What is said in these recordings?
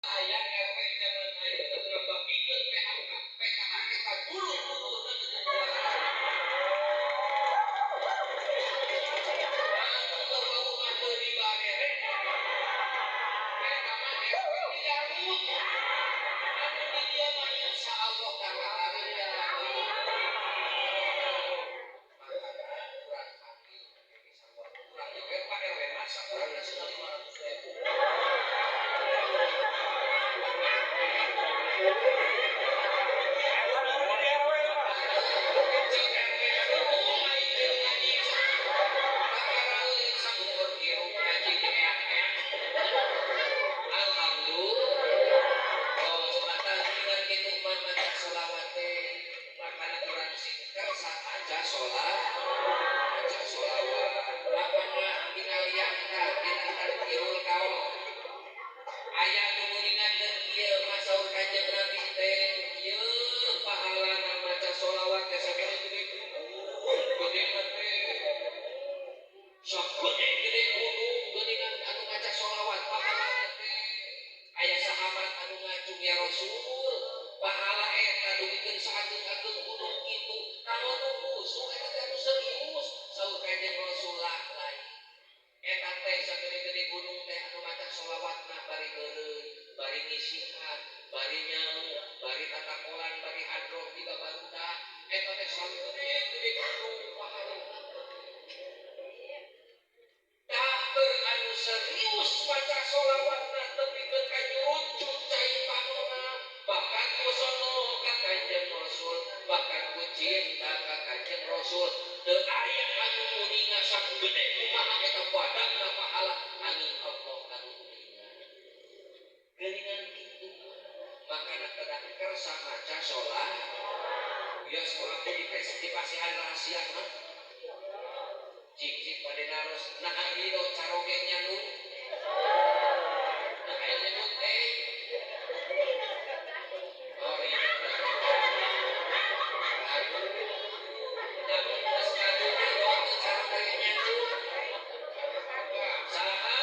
Aya RW zaman ayeuna ngabagikeun PHK PKH ka guru-guruna teu kuara. Anu teu wawuh mah teu dibabere. Eta mah RW di Garut. Anu di dieu mah insyaallah kakara jalan. Makana urang panggil sarua urang we Pak RW mah saurangna cenah 500.000. Cek RW aduh aing jeung ngaji kakara saumur hirup ngaji di eak-eak. Alhamdulillah. Oh, mata dengan kitu mah maca sholawat teh makana urang sing kersa maca sholat, maca sholawat. Makana tinggal ka dina Tadkirul Kaul. Aya nu nguningakeun ieu masaur Kanjeng Nabi teh ieu pahalana maca sholawat teh sagede-gede gunung gede teh. Sagede-gede gunung geuningan anu maca sholawat pahalana teh. Aya sahabat anu ngacung ya Rasul, pahala eta dugikeun saageng-ageng gunung kitu. Kanggo nu busuk eta teh anu serius, saur Kanjeng Rasul lah lain. Eta teh sagede-gede gunung teh anu maca sholawatna bari heureuy, bari ngisihan, bari nyamu, bari tatakolan, bari hadroh di babarudak. Eta teh sagede-gede gunung pahalana. Daheur anu serius maca sholawatna tepikeun ka nyurucut cai panona, bahkan ku sono ka Kanjeng Rasul, bahkan ku cinta ka Kanjeng Rasul. Teu aya anu nguninga sagede kumaha eta badakna pahala angin Allah anu uninga. Geuningan kitu makana kedah kersa maca sholat. Wios ku abdi dipasihan rahasia mah. Cik-cik bade naros naha ridho caroge nyanu. Nah aya nyebut eh. Oh ridho. Aduh. Lamun geus kadu ridho teu caroge nyanu. Saha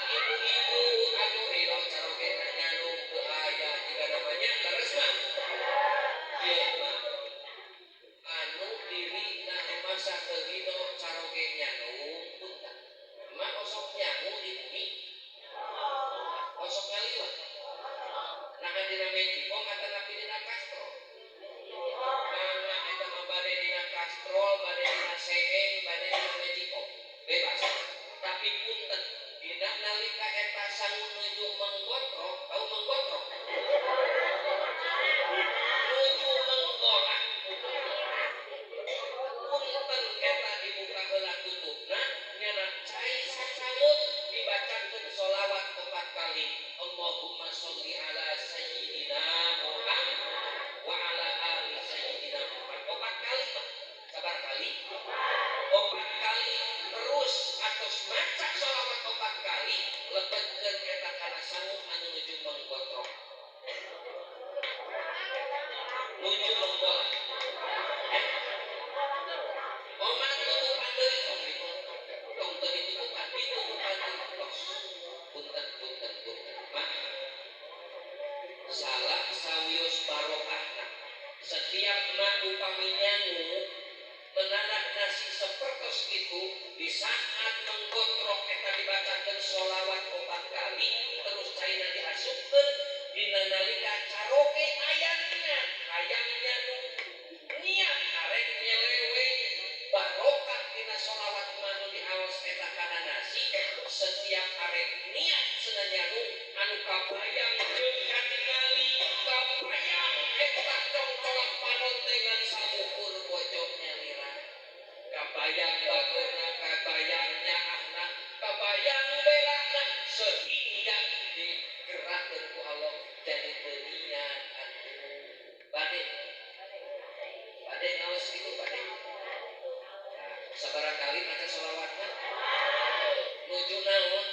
ibu-ibu anu ridho caroge nyanu teu aya jiga namanya leres mah. Ieu mah anu dirina masa teu ridho caroge nyanu punten. Mah osok nyangu di bumi. Osok ngaliwat. Nah dina Magicom atanapi dina kastrol. Mangga eta mah bade dina kastrol, bade dina seeng, bade dina Magicom. Bebas. Tapi punten dina nalika eta sangu nuju menggotrok, tau menggotrok? Nuju menggorak. Punten eta dibuka heula tutupna, nyana cai sacangut dibacakeun sholawat 4 kali. Allahumma sholli ala sayyidina Muhammad wa ala ali sayyidina Muhammad. 4 kali mah. Sabar kali? 4 kali terus atos maca sholawat 4 kali lebetkeun eta kana sangu anu nuju menggotrok. Nuju menggorak. Omat tutupan deui tong tong teu ditutupan, ditutupan deui tos. Punten punten punten. Mah salah sawios barokahna. Setiap mak upami nyangu menanak nasi sepertos itu di saat menggotrok eta dibacakeun sholawat 4 kali terus caina diasupkeun dina nalika caroge aya niat hayang nyanu niat arek nyeleweng barokah dina sholawat manu diaos eta kana nasi setiap arek niat cenah nyanu anu kabayang jeung katingali kabayang eta congcolak panon teh ngan saukur bojong nyalira kabayang bageurna kabayang nyaahna kabayang belana sehingga digerakkeun ku Allah jadi teu niat atuh bade bade ngaos kitu bade. Nah, sabaraha kali maca sholawatna nuju naon?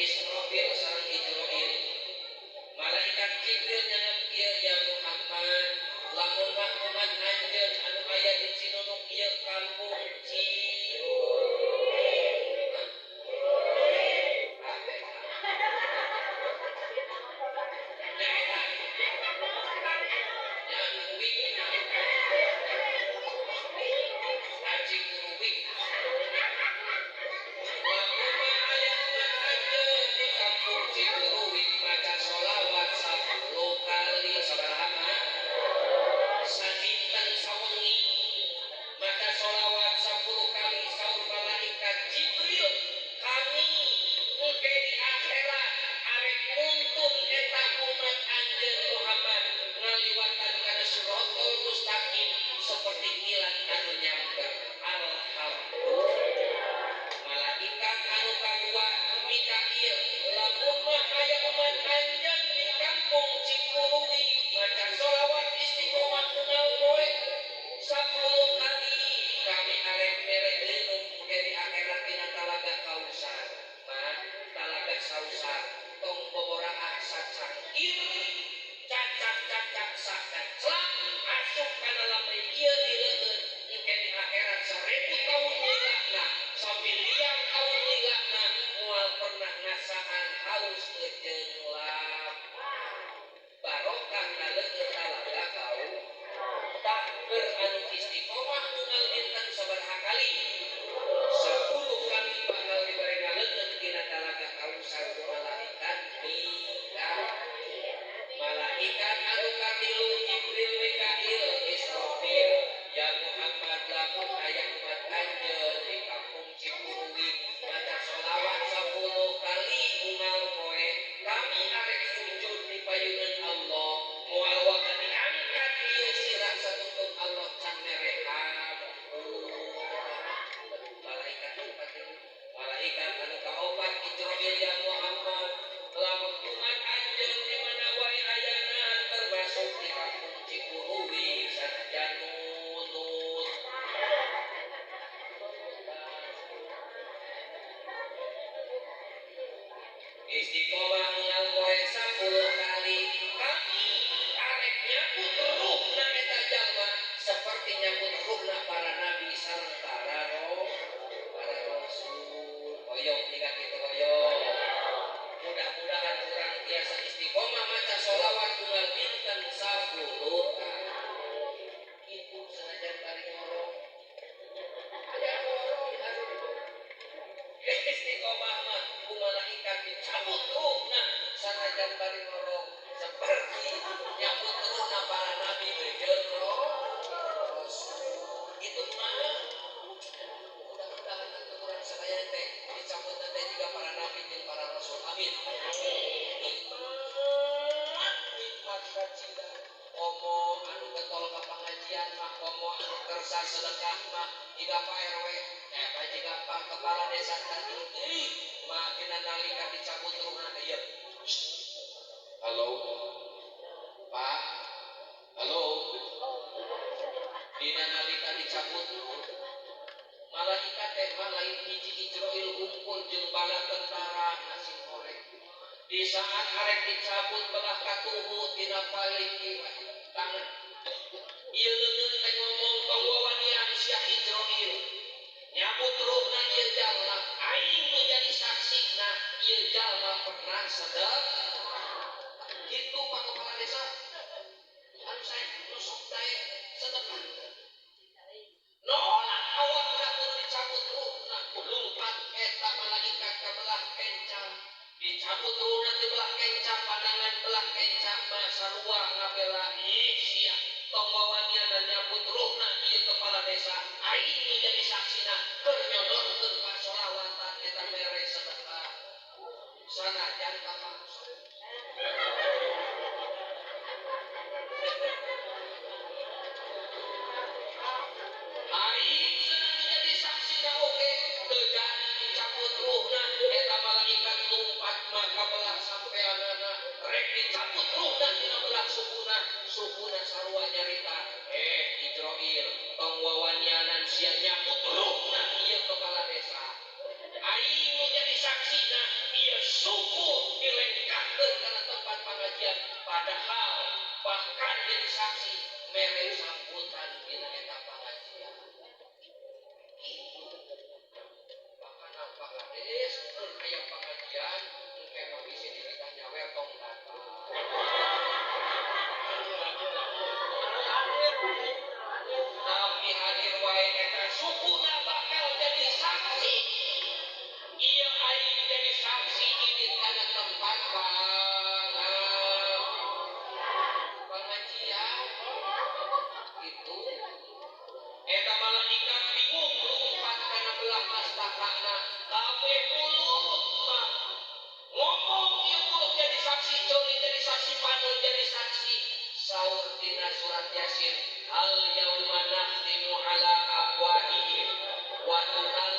Israfil sareng Ijroil. Malaikat Jibril nyanam kieu ya Muhammad, lamun mah umat anjeun anu aya di Cinunuk ieu kampung Cikuruwik maca sholawat 10 kali sabaraha mah sadinten sawengi maca sholawat 10 kali saur malaikat Jibril kami engke di akhirat arek nuntun eta umat anjeun Muhammad ngaliwatan kana siratal mustaqim seperti kilat anu nyamber. Alhamdulillah. Malaikat anu kadua Mikail lamun mah aya umat anjeun di kampung Cikuruwi maca sholawat istiqomah unggal poe 10 kali kami arek mere minum ke di akhirat dina talaga Kausar. Mah talaga Sausar tong boboraah sacangkir cacak-cacak sakaclak asup kana lamri ieu dileueut engke di akhirat 1000 tahun lilana samiliar tahun lilana moal pernah ngasaan haus jeung lapar. Barokah naleueut talaga kau tah keur anu istiqomah unggal dinten sabaraha kali 10 kali bakal dibere ngaleueut tina talaga Kausar ku malaikat Mikail. Malaikat anu katilu Jibril Mikail Israfil ya Muhammad lamun aya umat anjeun di kampung Cikuruwi maca sholawat 10 kali unggal poe kami arek sujud di payunan Allah moal waka diangkat ieu sirah satutung Allah can mere hampura. Malaikat anu katilu. Malaikat anu kaopat Ijroil ya Muhammad lamun umat anjeun di mana wae ayana termasuk di kampung Cikuruwi sanajan nunut. Istiqomah unggal poe 10 kali kami arek nyabut ruhna eta jalma seperti nyabut ruhna para nabi sareng para rasul. Hoyong jika kitu hoyong. Mudah-mudahan urang tiasa istiqomah maca sholawat unggal dinten 10 kali. Itu sanajan bari ngorong. Aya ngorong harus. Istiqomah mah ku malaikat dicabut ruhna sanajan bari ngorong seperti nyabut ruhna para nabi jeung rasul. Itu mah mudah-mudahan atuh urang sadaya teh dicabut teh juga para nabi jeung para rasul. Amin. Nikmat nikmat kacida. Komo anu getol ka pangajian mah komo anu kersa sedekah mah jika Pak RW jika Pak kepala desa tadi ih mah dina nalika dicabut ruhna teh ieu. Halo Pak, halo. Dina nalika dicabut ruh malaikat teh mah lain hiji Ijroil hungkul jeung bala tentara ngasih horeg. Di saat arek dicabut belah katuhu tina paling tangan. Ieu leungeun teh ngomong tong wawanian sia Ijroil. Nyabut ruhna ieu jalma, aing nu jadi saksina ieu jalma pernah sedekah. Gitu Pak Kepala Desa. Anu saya nu sok daek sedekah. Nolak awakna kudu dicabut ruhna, lumpat eta malaikat ka belah kenca. Dicabut ruhna ti belah kenca, pandangan belah kenca mah sarua ngabela ih sia tong wawaniana nyabut ruhna ieu kepala desa aing nu jadi saksina keur nyodorkeun pasolawatan eta mere sedekah sanajan kapaksa. Aing senang jadi saksina oge teu jadi dicabut ruhna eta malaikat lumpat mah ka belah sampeanana rek dicabut ruhna dina belah sukuna sukuna sarua nyarita Ijroil tong wawanianan sia nyabut ruhna ieu kepala desa aing nu jadi saksina ieu suku Ngomong ieu mulut jadi saksi, ceuli jadi saksi, panon jadi saksi. Saur dina surat Yasin, al yauma nakhtimu ala afwahihim wa tukallimuna.